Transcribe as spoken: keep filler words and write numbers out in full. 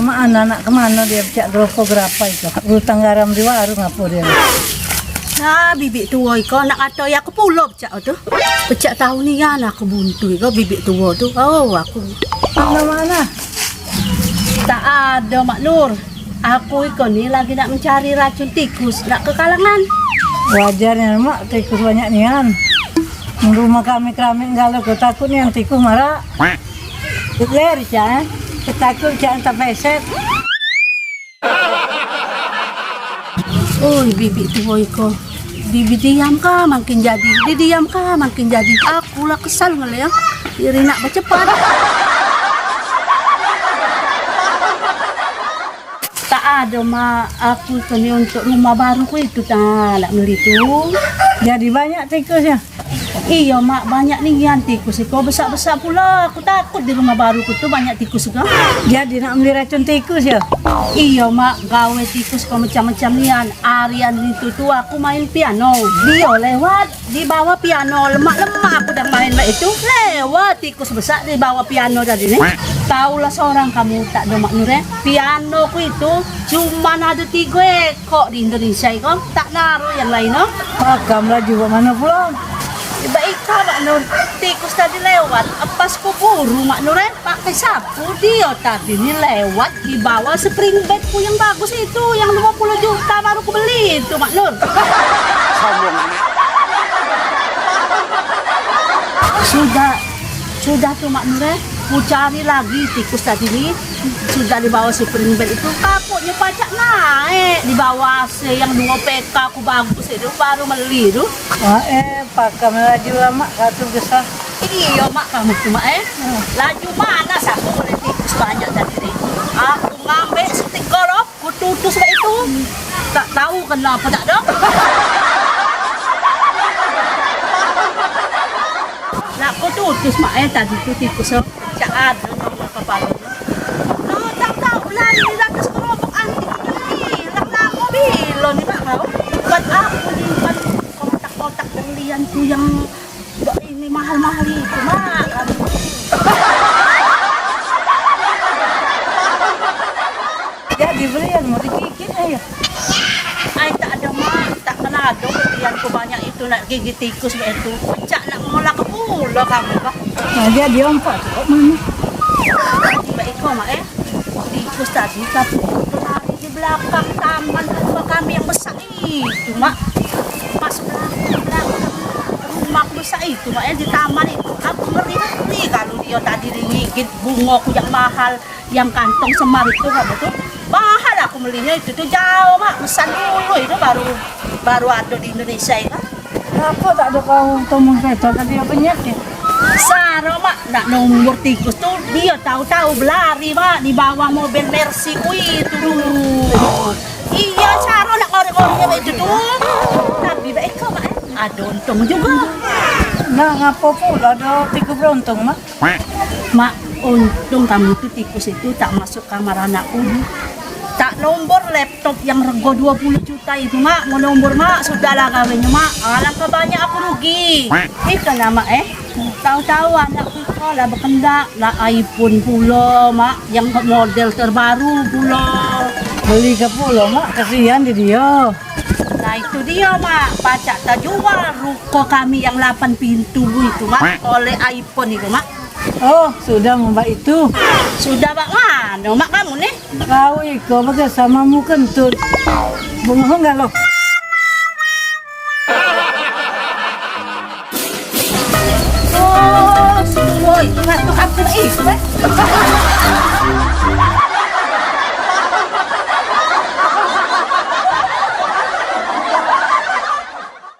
Mak, anak-anak kemano dio pecak geropo gerapa itu? Utang garam di warung apo dio? Nah, bibik tuo iko nak kato ya aku pulo pecak tu. Pecak tahu nian aku buntu iko bibik tuo tu. Oh, aku. Mak, mano? Tak ado, Mak Nur. Aku iko ni lagi nak mencari racun tikus, nak ke kalangan. Wajar nian, Mak, tikus banyak nian. Rumah kami keramik galo, ku takut nian tikus marak. Ler, cak, eh. Ketakut, cak, entah peset. Oi, bibik tuo iko. Di, didiam kah makin jadi, didiam kah makin jadi. Aku lah kesal ngeliat. Iri nak becepat. Tak ado, Mak. Aku tu ni untuk rumah baru ku itu, tak nak beli tu. Jadi banyak tikus ya? Iyo, Mak, banyak nian tikus iko, besak-besak pulo. Aku takut di rumah baru ku tu banyak tikus iko. Jadi nak beli racun tikus ya? Iyo, Mak, gawe tikus iko macam-macam nian. Harian itu tu aku main piano. Dio lewat di bawah piano, lemak-lemak aku dah main mak itu. Lewat tikus besak di bawah piano tadi ni. Taulah seorang kamu tak do, Mak Nur, eh. Piano ku itu cuman ado tigo ekok di Indonesia iko. Tak naruh yang lain, oh. Pakam laju kat mano pulo? Iba ika, Mak Nur. Tikus tadi lewat. Pas ku buru, Mak Nur, eh. Pakai sapu dio tadi ni lewat di bawah spring bed ku yang bagus itu, yang limo puluh juta baru ku beli itu, Mak Nur. Sombong amat. Sudah, sudah tu, Mak Nur, eh. Ku cari lagi tikus tadi ni. Sudah di bawah spring bed itu, kapuknyo pacak naik di bawah se yang duo P K ku bagus itu, baru beli tu. Wah, eh, pakam laju lah, Mak, katu gesah. Iyo, Mak, kamu tu, Mak, eh. Hmm. Laju manas aku oleh tikus banyak tadi ni. Aku ngambek stick golf, ku tutus mak itu. Tak tahu kena apa tak dong. Nak ku tutus, Mak, eh, tadi tu tikus, oh. Cak ado nang kepala. Oh, tak tahu lah, ini dah keserobokan tikus ni. Lah lama bilo ni, Mak, kau. Buat apa ni, buat kotak-kotak berlian tu yang Mbak, ini mahal-mahal itu, Mak. Jadi belian mau digigit ayo. Ai tak ada, Mak, tak kena ada belian ku banyak itu nak gigit tikus, Mbak, itu. Pecak nak ngolah ke pulau kamu, Mbak. Nah, dia diompak tu kok mana? Mbak Iko, Mak, eh. Tikus tadi tapi lari di belakang taman rumah kami yang besar itu, Mak. Pas belakang, belakang rumah besar itu, Mak, ya, di taman itu. Aku ngeri, ngeri kalau dia tadi digigit bunga ku yang mahal, yang kantong semar itu, kamu tuh. Mahal aku belinya itu tuh, jauh, Mak. Pesan dulu itu baru, baru ada di Indonesia itu. Ngapo tak ada kau tomong kereta tadi apa penyakit? Saro, Mak, nak nombor tikus tu, dia tahu-tahu belari, Mak, di bawah mobil Mercy ku itu dulu. Iya, saro nak korek-korek itu tu. Tapi baik kau, Mak, eh. Ada untung juga. Nah, ngapo pula ada tikus beruntung, Mak? Mak, untung kamu tu tikus itu tak masuk kamar anakku. Tak nombor laptop yang rego dua puluh juta itu, Mak. Mau nombor, Mak, sudahlah gawenyo, Mak. Alangkah banyak aku rugi. Itulah, Mak, eh. Tahu-tahu anakku lah bekendak lah iPhone pulo, Mak, yang model terbaru pulo. Beli ke pulo, Mak, kesian di dia. Nah, itu dia, Mak. Pacak terjual ruko kami yang lapan pintu itu, Mak, oleh iPhone itu, Mak. Oh, sudah membak itu. Sudah bak mano, Mak, kamu ni? Kau iko begesamamu kentut. Bengong galo. Oh, suruh itu ngatur aku itu, eh.